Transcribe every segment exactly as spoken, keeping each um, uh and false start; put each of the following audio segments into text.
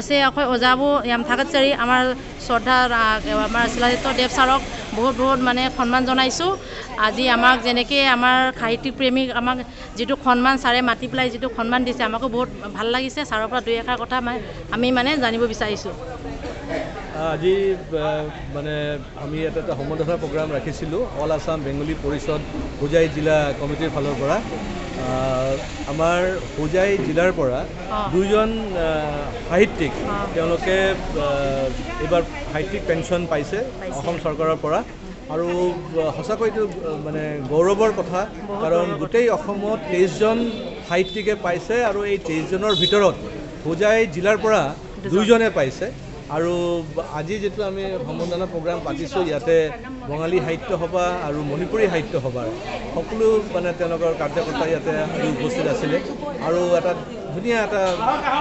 আছে, আকৌ ওজাবো য়াম থাকাত চাৰি আমাৰ শ্ৰদ্ধা ৰা-, আমাৰ শিলাদিত্য দেৱ ছাৰক বহুত বহুত মানে সন্মান জনাইছোঁ। আজি আমাক যেনেকে আমাৰ সাহিত্যিক প্ৰেমীক আমাক যিটো সন্মান ছাৰে মাতি পেলাই যিটো সন্মান দিছে, আমাকো বহুত ভাল লাগিছে। ছাৰৰ পৰা দুই এষাৰ কথা মা-, আমি মানে জানিব বিচাৰিছোঁ। আজি আহ, মানে আমি ইয়াত এটা সম্বৰ্ধনা প্ৰগ্ৰাম ৰাখিছিলোঁ অল আছাম বেংগলী পৰিষদ হোজাই জিলা কমিটিৰ ফালৰ পৰা। আহ, আমাৰ হোজাই জিলাৰ পৰা অ। দুজন আহ, সাহিত্যিক অ। তেওঁলোকে আহ, এইবাৰ সাহিত্যিক পেঞ্চন পাইছে পাইছে। অসম চৰকাৰৰ পৰা। আৰু আহ, সঁচাকৈ এইটো আহ, মানে গৌৰৱৰ কথা, বহুত কাৰণ গৌৰৱৰ গোটেই অসমত তেইছজন সাহিত্যিকে পাইছে আৰু এই তেইছজনৰ ভিতৰত হোজাই জিলাৰ পৰা দুজন। দুইজনে পাইছে। আৰু আজি যিটো আমি সম্বৰ্ধনা প্ৰগ্ৰাম পাতিছোঁ, ইয়াতে বঙালী সাহিত্য সভা আৰু মণিপুৰী সাহিত্য সভাৰ সকলো মানে তেওঁলোকৰ কাৰ্যকৰ্তা ইয়াতে আজি উপস্থিত আছিলে আৰু এটা ধুনীয়া এটা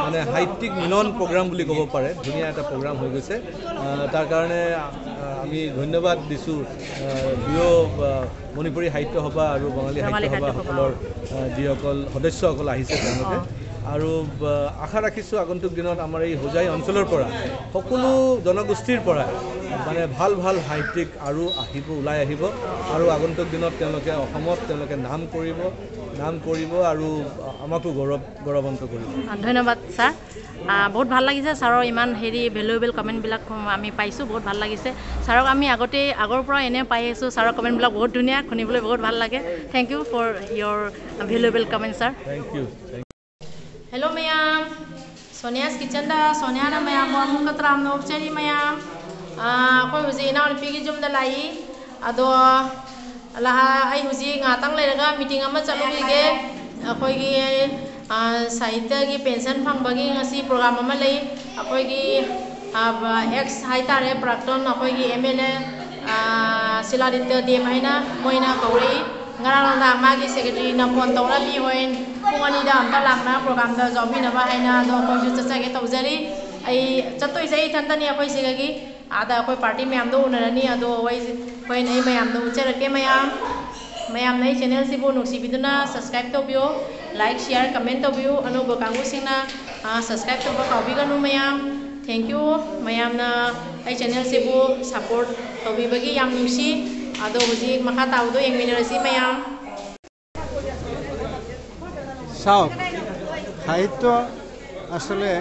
মানে সাহিত্যিক মিলন প্ৰগ্ৰাম বুলি ক'ব পাৰে, ধুনীয়া এটা প্ৰগ্ৰাম হৈ গৈছে। আহ, তাৰ কাৰণে আহ, আমি ধন্যবাদ দিছোঁ আহ, দুয়ো আহ, মণিপুৰী সাহিত্য সভা আৰু বঙালী বঙালী সাহিত্য সাহিত্য সভা। সভাসকলৰ আহ, যিসকল সদস্যসকল আহিছে তেওঁলোকে। অ। আৰু আহ, আশা ৰাখিছোঁ আগন্তুক দিনত আমাৰ এই হোজাই অঞ্চলৰ পৰা সকলো জনগোষ্ঠীৰ পৰা মানে ভাল ভাল সাহিত্যিক আৰু আহিব, ওলাই আহিব আৰু আগন্তুক দিনত তেওঁলোকে অসমত তেওঁলোকে নাম কৰিব, নাম কৰিব আৰু আমাকো গৌৰৱ গৌৰৱান্বিত কৰিব। ধন্যবাদ ছাৰ। আহ, বহুত ভাল লাগিছে ছাৰৰ ইমান হেৰি ভেলুৱেবল কমেণ্টবিলাক আমি পাইছোঁ, বহুত ভাল লাগিছে। ছাৰক আমি আগতে আগৰ পৰা এনে পাই আছোঁ, ছাৰৰ কমেণ্টবিলাক বহুত ধুনীয়া, শুনিবলৈ বহুত ভাল লাগে। Thank you for your valuable comment, sir. Thank you. Hello ꯃꯌꯥꯝ, ꯁꯣꯅꯤꯌꯥꯁ ꯀꯤꯆꯟꯗ ꯁꯣꯅꯤꯌꯥꯅ ꯃꯌꯥꯝꯕꯨ ꯑꯃꯨꯛꯀ ꯇꯔꯥꯝꯅ ꯑꯣꯛꯆꯔꯤ ꯃꯌꯥꯝ꯫ ꯑꯥ, ꯑꯩꯈꯣꯏ ꯍꯧꯖꯤꯛ ꯏꯅꯥꯎꯅꯨꯄꯤꯒꯤ ꯌꯨꯝꯗ ꯂꯥꯛꯏ꯫ ꯑꯗꯣ ꯂꯥ-, ꯑꯩ ꯍꯧꯖꯤꯛ ꯉꯥꯛꯇꯪ ꯂꯩꯔꯒ ꯃꯤꯇꯤꯡ ꯑꯃ ꯆꯠꯂꯨꯈꯤꯒꯦ꯫ ꯑꯩꯈꯣꯏꯒꯤ ꯑꯥ, ꯁꯥꯍꯤꯇ꯭ꯌꯒꯤ ꯄꯦꯟꯁꯟ ꯐꯪꯕꯒꯤ ꯉꯁꯤ ꯄ꯭ꯔꯣꯒ꯭ꯔꯥꯝ ꯑꯃ ꯂꯩ꯫ ꯑꯩꯈꯣꯏꯒꯤ ꯑꯥ, ꯑꯦꯛꯁ ꯍꯥꯏꯇꯥꯔꯦ, ꯄ꯭ꯔꯥꯛꯇꯣꯟ ꯑꯩꯈꯣꯏꯒꯤ ꯑꯦꯝ ꯑꯦꯜ ꯑꯦ ꯁꯤꯂꯥꯗꯤꯇ꯭ꯌ ꯗꯦꯕ ꯍꯥꯏꯅ ꯃꯣꯏꯅ ꯀꯧꯔꯛꯏ꯫ ꯉꯔꯥꯡ ꯅꯨꯡꯗꯥꯡ ꯃꯥꯒꯤ ꯁꯦꯀ꯭ꯔꯦꯇꯔꯤꯅ ꯐꯣꯟ ꯇꯧꯔꯛꯏ, ꯍꯣꯏ ꯄꯨꯡ ꯑꯅꯤꯗ ꯑꯝꯇ ꯂꯥꯛꯅ ꯄ꯭ꯔꯣꯒ꯭ꯔꯥꯝꯗ ꯌꯥꯎꯕꯤꯅꯕ ꯍꯥꯏꯅ꯫ ꯑꯗꯣ ꯑꯩꯈꯣꯏꯁꯨ ꯆꯠꯆꯒꯦ ꯇꯧꯖꯔꯤ꯫ ꯑꯩ ꯆꯠꯇꯣꯏꯁꯦ ꯑꯩ ꯏꯊꯟꯇꯅꯤ, ꯑꯩꯈꯣꯏ ꯁꯤꯗꯒꯤ ꯑꯥꯗ ꯑꯩꯈꯣꯏ ꯄꯥꯔꯇꯤ ꯃꯌꯥꯝꯗꯣ ꯎꯅꯔꯅꯤ꯫ ꯑꯗꯣ ꯑꯩ ꯍꯣꯔꯦꯟ ꯑꯩ ꯃꯌꯥꯝꯗ ꯎꯠꯆꯔꯛꯀꯦ꯫ ꯃꯌꯥꯝ, ꯃꯌꯥꯝꯅ ꯑꯩ ꯆꯦꯅꯦꯜꯁꯤꯕꯨ ꯅꯨꯡꯁꯤꯕꯤꯗꯨꯅ ꯁꯕꯁꯀ꯭ꯔꯥꯏꯕ ꯇꯧꯕꯤꯌꯣ꯫ Like, share, comment ꯇꯧꯕꯤꯌꯨ꯫ ꯑꯅꯧꯕ ꯀꯥꯡꯕꯨꯁꯤꯡꯅ, ꯑ, subscribe ꯇꯧꯕ ꯀꯥꯎꯕꯤꯒꯅꯨ ꯃꯌꯥꯝ꯫ Thank you꯫ ꯃꯌꯥꯝꯅ ꯑꯩ channel ꯁꯤꯕꯨ support ꯇꯧꯕꯤꯕꯒꯤ ꯌꯥꯝ ꯅꯨꯡꯁꯤ꯫ ꯑꯗꯣ ꯍꯧꯖꯤꯛ ꯃꯈꯥ ꯇꯥꯕꯗꯣ ꯌꯦꯡꯃꯤꯟꯅꯔꯁꯤ ꯃꯌꯥꯝ꯫ চাওক, সাহিত্য আচলতে,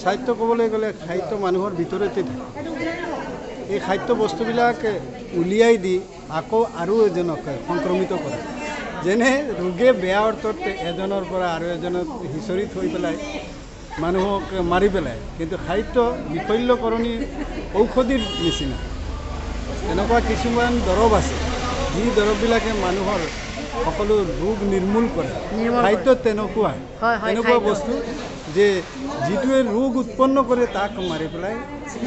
সাহিত্য ক'বলৈ গ'লে সাহিত্য মানুহৰ ভিতৰতে থাকে। এই সাহিত্য বস্তুবিলাক উলিয়াই দি আকৌ আৰু এজনক সংক্ৰমিত কৰে। যেনে ৰোগে বেয়া অৰ্থত এজনৰ পৰা আৰু এজনত সিঁচৰিত হৈ পেলাই মানুহক মাৰি পেলায়, কিন্তু সাহিত্য বিশল্যকৰণী ঔষধিৰ নিচিনা। এনেকুৱা কিছুমান দৰৱ আছে, যি দৰৱবিলাকে মানুহৰ সকলো ৰোগ নিৰ্মূল কৰে। নিৰ্মূল কৰে। সাহিত্য তেনেকুৱা, হয়, হয়, তেনেকুৱা সাহিত্য। বস্তু যে যিটোৱে ৰোগ উৎপন্ন কৰে তাক মাৰি পেলাই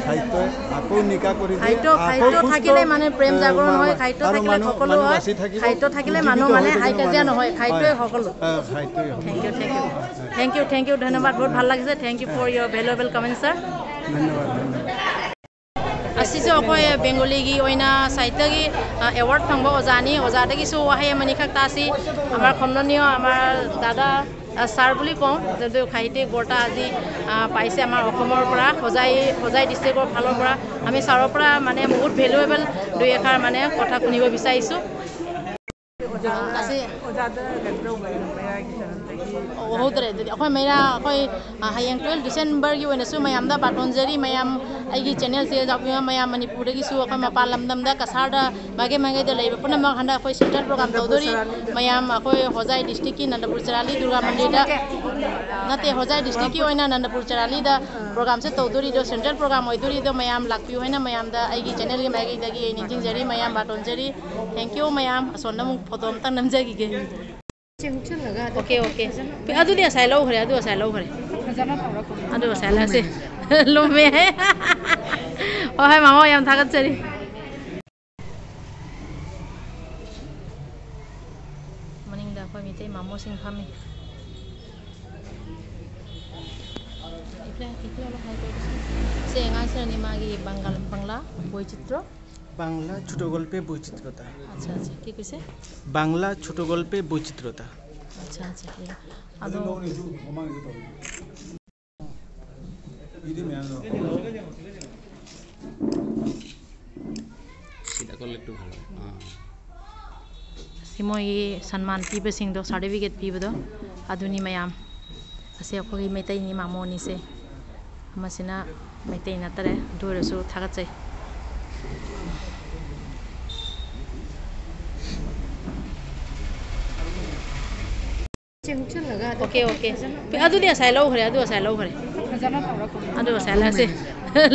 সাহিত্যই আকৌ নিকা কৰি দিয়ে, সাহিত্য, আকৌ সাহিত্য সুস্থ, থাকিলে মানে প্ৰেম এ, জাগৰণ মা- হয়, সাহিত্য আৰু থাকিলে মানুহ, সকলো মানুহ হয়। বাচি থাকিব, সাহিত্য থাকিলে উজ্জীৱিত মানুহ হৈ মানে থাকিব হাই কাজিয়া মানুহ। নহয়, সাহিত্যই হয়, সকলো। অ, সাহিত্যই সকলো। Thank you, thank you, thank you, thank you, ধন্যবাদ, বহুত ভাল লাগিছে। Thank you for your valuable comment, sir. ধন্যবাদ, ধন্যবাদ। ꯑꯁꯤꯁꯨ ꯑꯩꯈꯣꯏ ꯕꯦꯡꯒꯣꯂꯤꯒꯤ ꯑꯣꯏꯅ ꯁꯥꯍꯤত্যꯒꯤ, ꯑ, award ꯐꯪꯕ ꯑꯣꯖꯥꯅꯤ꯫ ꯑꯣꯖꯥꯗꯒꯤꯁꯨ ꯋꯥꯍꯩ ꯑꯃꯅꯤꯈꯛ ꯇꯥꯁꯤ। আমাৰ সন্মানীয় আমাৰ দাদা, আ, ছাৰ বুলি কওঁ, যোনটো সাহিত্যিক বঁটা আজি, আ, পাইছে আমাৰ অসমৰ পৰা, হোজাই, হোজাই ডিষ্ট্ৰিক্টৰ ফালৰ পৰা। আমি ছাৰৰ পৰা মানে বহুত ভেলুৱেবল দুই এষাৰ মানে কথা শুনিব বিচাৰিছোঁ। ꯑꯣꯖꯥ ꯑꯁꯤ ꯑꯣꯖꯥꯗ ꯀꯩꯅꯣ ꯇꯧꯕ ꯃꯌꯥꯏꯒꯤ ꯀꯩꯅꯣꯗꯒꯤ ꯎꯍꯧꯗ꯭ꯔꯦ꯫ ꯑꯗꯨꯗꯤ ꯑꯩꯈꯣꯏ ꯃꯩꯔꯥ, ꯑꯩꯈꯣꯏ, ꯑ, ꯍꯌꯦꯡ twelve December ꯒꯤ ꯑꯣꯏꯅꯁꯨ ꯃꯌꯥꯝꯗ ꯕꯥꯇꯣꯟꯖꯔꯤ꯫ ꯃꯌꯥꯝ ꯑꯩꯒꯤ channel ꯁꯦ ꯌꯥꯎꯕꯤꯕ ꯃꯌꯥꯝ, ꯃꯅꯤꯄꯨꯔꯗꯒꯤꯁꯨ ꯑꯩꯈꯣꯏ ꯃꯄꯥꯟ ꯂꯝꯗꯝꯗ ꯀꯁꯥꯔꯗ ꯃꯥꯏꯀꯩ ꯃꯥꯏꯀꯩꯗ ꯂꯩꯕ ꯄꯨꯝꯅꯃꯛ ꯍꯟꯗꯛ ꯑꯩꯈꯣꯏ central program ꯇꯧꯗꯣꯔꯤ꯫ ꯃꯌꯥꯝ ꯑꯩꯈꯣꯏ ꯍꯣꯖꯥꯏ district ꯀꯤ ꯅꯟꯗꯄꯨꯔ ꯆꯔꯥꯂꯤ ꯗꯨꯔꯒꯥ ꯃꯟꯗꯤꯔꯗ, ꯅꯠꯇꯦ, ꯍꯣꯖꯥꯏ district ꯀꯤ ꯑꯣꯏꯅ ꯅꯟꯗꯄꯨꯔ ꯆꯔꯥꯂꯤꯗ program ꯁꯦ ꯇꯧꯗꯣꯔꯤꯗꯣ, central program ꯑꯣꯏꯗꯣꯔꯤꯗꯣ ꯃꯌꯥꯝ ꯂꯥꯛꯄꯤꯌꯨ ꯍꯥꯏꯅ ꯃꯌꯥꯝꯗ ꯑꯩꯒꯤ channel ꯒꯤ ꯃꯥꯏꯀꯩꯗꯒꯤ ꯑꯩ ꯅꯤꯡꯁꯤꯡꯖꯔꯤ꯫ ꯃꯌꯥꯝ ꯕꯥꯇꯣꯟꯖꯔꯤ꯫ Thank you ꯃꯌꯥꯝ꯫ ꯑꯁꯣꯝꯗ ꯑꯃꯨꯛ photo ꯑꯝꯇꯪ ꯅꯝꯖꯈꯤꯒꯦ꯫ Okay, okay꯫ ꯑꯗꯨꯗꯤ ꯉꯁꯥꯏ ꯂꯧꯈ꯭ꯔꯦ, ꯑꯗꯨ ꯉꯁꯥꯏ ꯂꯧꯈ꯭ꯔꯦ꯫ ꯑꯗꯨ ꯉꯁꯥꯏ ꯂꯧꯈ꯭ꯔꯦ꯫ ꯂꯨꯝꯃꯦ꯫ ꯍꯣꯏ, ꯍꯣꯏ, ꯃꯃꯥ, ꯌꯥꯝ ꯊꯥꯒꯠꯆꯔꯤ꯫ ꯃꯅꯤꯡꯗ ꯑꯩꯈꯣꯏ ꯃꯤꯇꯩ ꯃꯃꯣꯁꯤꯡ ꯐꯝꯃꯤ꯫ ꯁꯦ, ꯑꯉꯥꯡꯁꯤꯅꯅꯦ ꯃꯥꯒꯤ ꯕꯪꯒꯥꯜ, ꯕꯪꯂꯥ ꯕꯣꯏꯆꯤꯇ꯭ꯔꯣ꯫ বাংলা ছোট গল্পে বৈচিত্র্যতা। আচ্ছা, আচ্ছা, কি কৈছে? বাংলা ছোট গল্পে বৈচিত্র্যতা। ꯑꯠꯆꯥ, ꯑꯠꯆꯥ, ꯑꯗꯣ ꯁꯤꯗ ꯀꯣꯜ ꯂꯤꯛꯇꯨ ꯐꯪꯉꯦ꯫ ꯑꯥ꯫ ꯁꯤ ꯃꯣꯏꯒꯤ ꯁꯟꯃꯥꯟ ꯄꯤꯕꯁꯤꯡꯗꯣ, ꯁꯥꯔꯇꯤꯐꯤꯀꯦꯠ ꯄꯤꯕꯗꯣ, ꯑꯗꯨꯅꯤ ꯃꯌꯥꯝ꯫ ꯑꯁꯤ ꯑꯩꯈꯣꯏꯒꯤ ꯃꯩꯇꯩꯅꯤ ꯃꯥꯃꯣꯅꯤꯁꯦ꯫ ꯑꯃꯁꯤꯅ ꯃꯩꯇꯩ ꯅꯠꯇꯔꯦ, ꯑꯗꯨ ꯑꯣꯏꯔꯁꯨ ꯊꯥꯒꯠꯆꯩ꯫ Okay, okay. ꯑꯗꯨꯗꯤ ꯉꯁꯥꯏ ꯂꯧꯈ꯭ꯔꯦ, ꯑꯗꯨ ꯉꯁꯥꯏ ꯂꯧꯈ꯭ꯔꯦ꯫ ꯑꯗꯨ ꯉꯁꯥꯏ ꯂꯧꯈ꯭ꯔꯦ꯫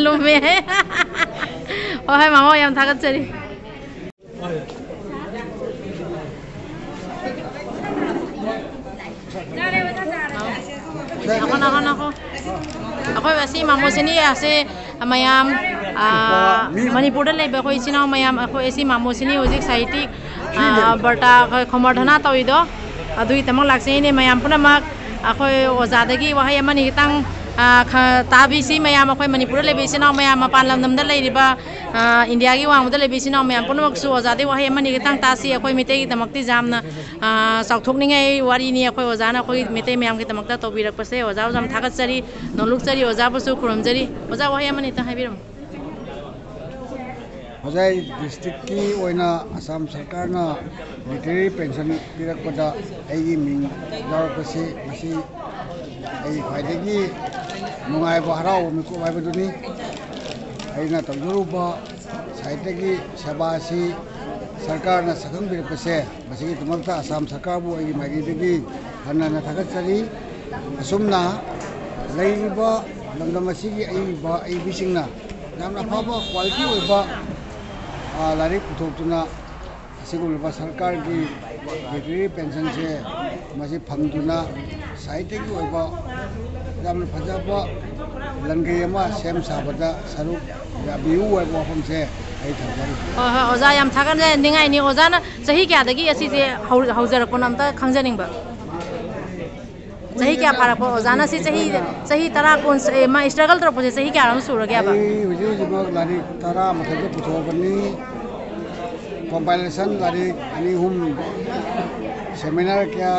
ꯂꯨꯝꯃꯦ꯫ ꯍꯣꯏ, ꯍꯣꯏ, ꯃꯥꯃꯣ, ꯌꯥꯝ ꯊꯥꯒꯠꯆꯔꯤ꯫ ꯉꯥꯏꯈꯣ, ꯉꯥꯏꯈꯣ, ꯉꯥꯏꯈꯣ꯫ ꯑꯩꯈꯣꯏ ꯑꯁꯤ ꯃꯥꯃꯣꯁꯤꯅꯤ ꯑꯁꯤ ꯃꯌꯥꯝ, ꯑꯥ, ꯃꯅꯤꯄꯨꯔꯗ ꯂꯩꯕ ꯑꯩꯈꯣꯏ ꯏꯆꯤꯟ ꯏꯅꯥꯎ ꯃꯌꯥꯝ, ꯑꯩꯈꯣꯏ ꯑꯁꯤ ꯃꯥꯃꯣꯁꯤꯅꯤ ꯍꯧꯖꯤꯛ ꯁꯥꯍꯤꯇꯤꯛ, ꯑꯥ, ꯕꯔꯇꯥ, ꯑꯩꯈꯣꯏ ꯈꯣꯃꯔ ꯙꯅꯥ ꯇꯧꯔꯤꯗꯣ, ꯑꯗꯨꯒꯤꯗꯃꯛ ꯂꯥꯛꯆꯩꯅꯦ꯫ ꯃꯌꯥꯝ ꯄꯨꯝꯅꯃꯛ ꯑꯩꯈꯣꯏ ꯑꯣꯖꯥꯗꯒꯤ ꯋꯥꯍꯩ ꯑꯃꯅꯤ ꯈꯤꯇꯪ, ꯑꯥ, ꯈ-, ꯇꯥꯕꯤꯁꯤ꯫ ꯃꯌꯥꯝ ꯑꯩꯈꯣꯏ ꯃꯅꯤꯄꯨꯔꯗ ꯂꯩꯕ ꯏꯆꯤꯟ ꯏꯅꯥꯎ ꯃꯌꯥꯝ, ꯃꯄꯥꯟ ꯂꯝꯗꯝꯗ ꯂꯩꯔꯤꯕ, ꯑꯥ, ꯏꯟꯗꯤꯌꯥꯒꯤ ꯋꯥꯡꯃꯗ ꯂꯩꯕ ꯏꯆꯤꯟ ꯏꯅꯥꯎ ꯃꯌꯥꯝ ꯄꯨꯝꯅꯃꯛꯁꯨ ꯑꯣꯖꯥꯗꯒꯤ ꯋꯥꯍꯩ ꯑꯃꯅꯤ ꯈꯤꯇꯪ ꯇꯥꯁꯤ꯫ ꯑꯩꯈꯣꯏ ꯃꯩꯇꯩꯒꯤꯗꯃꯛꯇꯤ ꯌꯥꯝꯅ, ꯑꯥ, ꯆꯥꯎꯊꯣꯛꯅꯤꯡꯉꯥꯏ ꯋꯥꯔꯤꯅꯤ꯫ ꯑꯩꯈꯣꯏ ꯑꯣꯖꯥꯅ ꯑꯩꯈꯣꯏ ꯃꯩꯇꯩ ꯃꯌꯥꯝꯒꯤꯗꯃꯛꯇ ꯇꯧꯕꯤꯔꯛꯄꯁꯦ ꯑꯣꯖꯥꯕꯨ ꯌꯥꯝ ꯊꯥꯒꯠꯆꯔꯤ, ꯅꯣꯂꯨꯛꯆꯔꯤ꯫ ꯑꯣꯖꯥꯕꯨꯁꯨ ꯈꯨꯔꯨꯝꯖꯔꯤ꯫ ꯑꯣꯖꯥ, ꯋꯥꯍꯩ ꯑꯃꯅꯤ ꯇꯪ ꯍꯥꯏꯕꯤꯔꯝꯃꯨ꯫ ꯍꯣꯖꯥꯏ ꯗꯤꯁꯇ꯭ꯔꯤꯛꯀꯤ ꯑꯣꯏꯅ ꯑꯁꯥꯝ ꯁꯔꯀꯥꯔꯅ ꯂꯤꯇꯔꯦꯔꯤ ꯄꯦꯟꯁꯟ ꯄꯤꯔꯛꯄꯗ ꯑꯩꯒꯤ ꯃꯤꯡ ꯌꯥꯎꯔꯛꯄꯁꯤ ꯃꯁꯤ ꯑꯩ ꯈ꯭ꯋꯥꯏꯗꯒꯤ ꯅꯨꯡꯉꯥꯏꯕ, ꯍꯔꯥꯎꯕ ꯃꯤꯀꯨꯞ ꯍꯥꯏꯕꯗꯨꯅꯤ꯫ ꯑꯩꯅ ꯇꯧꯖꯔꯨꯕ ꯁꯥꯍꯤꯇ꯭ꯌꯒꯤ ꯁꯦꯕꯥ ꯑꯁꯤ ꯁꯔꯀꯥꯔꯅ ꯁꯛꯈꯪꯕꯤꯔꯛꯄꯁꯦ, ꯃꯁꯤꯒꯤꯗꯃꯛꯇ ꯑꯁꯥꯝ ꯁꯔꯀꯥꯔꯕꯨ ꯑꯩꯒꯤ ꯃꯥꯏꯀꯩꯗꯒꯤ ꯍꯟꯅ ꯍꯟꯅ ꯊꯥꯒꯠꯆꯔꯤ꯫ ꯑꯁꯨꯝꯅ ꯂꯩꯔꯤꯕ ꯂꯝꯗꯝ ꯑꯁꯤꯒꯤ ꯑꯏꯕ ꯑꯏꯕꯤꯁꯤꯡꯅ ꯌꯥꯝꯅ ꯑꯐꯕ ꯀ꯭ꯋꯥꯂꯤꯇꯤ ꯑꯣꯏꯕ, ꯑ, ꯂꯥꯏꯔꯤꯛ ꯄꯨꯊꯣꯛꯇꯨꯅ ꯑꯁꯤꯒꯨꯝꯂꯕ ꯁꯔꯀꯥꯔꯒꯤ ꯂꯤꯇꯔꯦꯔꯤ ꯄꯦꯟꯁꯟꯁꯦ ꯃꯁꯤ ꯐꯪꯗꯨꯅ ꯁꯥꯍꯤꯇ꯭ꯌꯒꯤ ꯑꯣꯏꯕ ꯌꯥꯝꯅ ꯐꯖꯕ ꯂꯟꯒꯩ ꯑꯃ ꯁꯦꯝ ꯁꯥꯕꯗ ꯁꯔꯨꯛ ꯌꯥꯕꯤꯌꯨ ꯍꯥꯏꯕ ꯋꯥꯐꯝꯁꯦ ꯑꯩ ꯊꯝꯖꯔꯤ꯫ ꯍꯣꯏ, ꯍꯣꯏ, ꯑꯣꯖꯥ, ꯌꯥꯝ ꯊꯥꯒꯠꯅꯤꯡꯉꯥꯏꯅꯤ꯫ ꯑꯣꯖꯥꯅ ꯆꯍꯤ ꯀꯌꯥꯗꯒꯤ ꯑꯁꯤꯁꯦ ꯍꯧ-, ꯍꯧꯖꯔꯛꯄꯅꯣ ꯑꯝꯇ ꯈꯪꯖꯅꯤꯡꯕ꯫ ꯆꯍꯤ ꯀꯌꯥ ꯐꯥꯔꯛꯄ ꯑꯣꯖꯥꯅ ꯁꯤ ꯆꯍꯤ, ꯆꯍꯤ ꯇꯔꯥ, ꯀꯨꯟ, ꯑꯦ, ꯃꯥ struggle ꯇꯧꯔꯛꯄꯁꯦ ꯆꯍꯤ ꯀꯌꯥꯔꯣꯝ ꯁꯨꯔꯒꯦꯕ? ꯑꯩ ꯍꯧꯖꯤꯛ ꯍꯧꯖꯤꯛꯃꯛ ꯂꯥꯏꯔꯤꯛ ꯇꯔꯥ ꯃꯊꯛꯇ ꯄꯨꯊꯣꯛꯑꯕꯅꯤ꯫ Compilation ꯂꯥꯏꯔꯤꯛ ꯑꯅꯤ ꯑꯍꯨꯝ, seminar ꯀꯌꯥ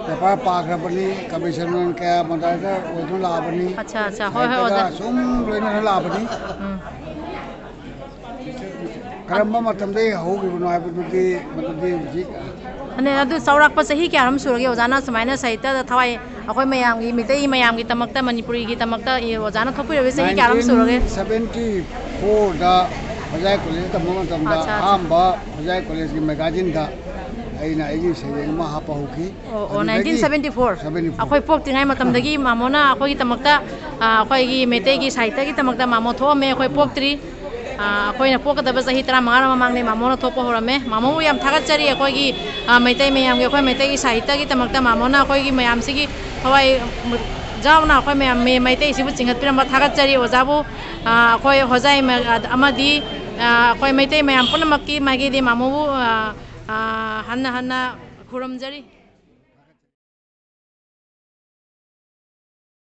ꯄꯦꯄꯔ ꯄꯥꯈ꯭ꯔꯕꯅꯤ, ꯀꯕꯤꯁꯟ ꯀꯌꯥ ꯃꯗꯥꯏꯗ ꯑꯣꯏꯗꯨꯅ ꯂꯥꯛꯑꯕꯅꯤ꯫ ꯑꯠꯆꯥ, ꯑꯠꯆꯥ꯫ ꯍꯣꯏ, ꯍꯣꯏ, ꯁꯥꯍꯤꯇ꯭ꯌꯒ ꯑꯣꯖꯥ꯫ ꯁꯨꯝ ꯂꯣꯏꯅꯅ ꯂꯥꯛꯑꯕꯅꯤ꯫ ꯎꯝ꯫ ꯀꯔꯝꯕ ꯃꯇꯝꯗꯒꯤ ꯍꯧꯈꯤꯕꯅꯣ ꯍꯥꯏꯕꯗꯨꯗꯤ, ꯃꯗꯨꯗꯤ ꯍꯧꯖꯤꯛ ꯑꯗꯨ ꯆꯥꯎꯔꯥꯛꯄ ꯆꯍꯤ ꯀꯌꯥꯔꯣꯝ ꯁꯨꯔꯒꯦ ꯑꯣꯖꯥꯅ ꯁꯨꯃꯥꯏꯅ ꯁꯥꯍꯤꯇ꯭ꯌꯗ ꯊꯋꯥꯏ, ꯑꯩꯈꯣꯏ ꯃꯌꯥꯝꯒꯤ, ꯃꯤꯇꯩ ꯃꯌꯥꯝꯒꯤꯗꯃꯛꯇ, ꯃꯅꯤꯄꯨꯔꯤꯒꯤꯗꯃꯛꯇ ꯑꯣꯖꯥꯅ ꯊꯣꯛꯄꯤꯔꯕ ꯆꯍꯤ ꯀꯌꯥꯔꯣꯝ ꯁꯨꯔꯒꯦ? ꯅꯥꯏꯟꯇꯤꯟ ꯁꯚꯦꯟꯇꯤ ꯐꯣꯔꯗ ꯍꯣꯖꯥꯏ ꯀꯣꯂꯦꯖꯇ ꯇꯝꯕ ꯃꯇꯝꯗ ꯑꯠꯆꯥ, ꯑꯠꯆꯥ꯫ ꯑꯍꯥꯟꯕ ꯍꯣꯖꯥꯏ ꯀꯣꯂꯦꯖꯀꯤ ꯃꯦꯒꯥꯖꯤꯟꯗ ꯑꯩꯅ ꯑꯩꯒꯤ ꯁꯩꯔꯦꯡ ꯑꯃ ꯍꯥꯞꯄ ꯍꯧꯈꯤ꯫ ꯑꯣ, ꯑꯣ, ꯑꯗꯨꯗꯒꯤ nineteen seventy four. Seventy four. ꯑꯩꯈꯣꯏ ꯄꯣꯛꯇ꯭ꯔꯤꯉꯩ ꯃꯇꯝꯗꯒꯤ ꯃꯥꯃꯣꯅ ꯑꯩꯈꯣꯏꯒꯤꯗꯃꯛꯇ, ꯑ, ꯑꯩꯈꯣꯏꯒꯤ ꯃꯩꯇꯩꯒꯤ ꯁꯥꯍꯤꯇ꯭ꯌꯒꯤꯗꯃꯛꯇ ꯃꯥꯃꯣ ꯊꯣꯛꯑꯝꯃꯦ꯫ ꯑꯩꯈꯣꯏ ꯄꯣꯛꯇ꯭ꯔꯤ꯫ ꯑ, ꯑꯩꯈꯣꯏꯅ ꯄꯣꯛꯀꯗꯕ ꯆꯍꯤ ꯇꯔꯥꯃꯉꯥ ꯃꯃꯥꯡꯗꯩ ꯃꯥꯃꯣꯅ ꯊꯣꯛꯄ ꯍꯧꯔꯝꯃꯦ꯫ ꯃꯥꯃꯣꯕꯨ ꯌꯥꯝ ꯊꯥꯒꯠꯆꯔꯤ꯫ ꯑꯩꯈꯣꯏꯒꯤ, ꯑ, ꯃꯩꯇꯩ ꯃꯌꯥꯝꯒꯤ, ꯑꯩꯈꯣꯏ ꯃꯩꯇꯩꯒꯤ ꯁꯥꯍꯤꯇ꯭ꯌꯒꯤꯗꯃꯛꯇ ꯃꯥꯃꯣꯅ ꯑꯩꯈꯣꯏꯒꯤ ꯃꯌꯥꯝꯁꯤꯒꯤ ꯊꯋꯥꯏ ꯌꯥꯎꯅ ꯑꯩꯈꯣꯏ ꯃꯌꯥꯝ ꯃꯩ-, ꯃꯩꯇꯩꯁꯤꯕꯨ ꯆꯤꯡꯈꯠꯄꯤꯔꯝꯕ ꯊꯥꯒꯠꯆꯔꯤ꯫ ꯑꯣꯖꯥꯕꯨ, ꯑ, ꯑꯩꯈꯣꯏ ꯍꯣꯖꯥꯏ ꯃ-, ꯑꯃꯗꯤ, ꯑ, ꯑꯩꯈꯣꯏ ꯃꯩꯇꯩ ꯃꯌꯥꯝ ꯄꯨꯝꯅꯃꯛꯀꯤ ꯃꯥꯏꯀꯩꯗꯒꯤ ꯃꯥꯃꯣꯕꯨ, ꯑ, ꯑ, ꯍꯟꯅ ꯍꯟꯅ ꯈꯨꯔꯨꯝꯖꯔꯤ꯫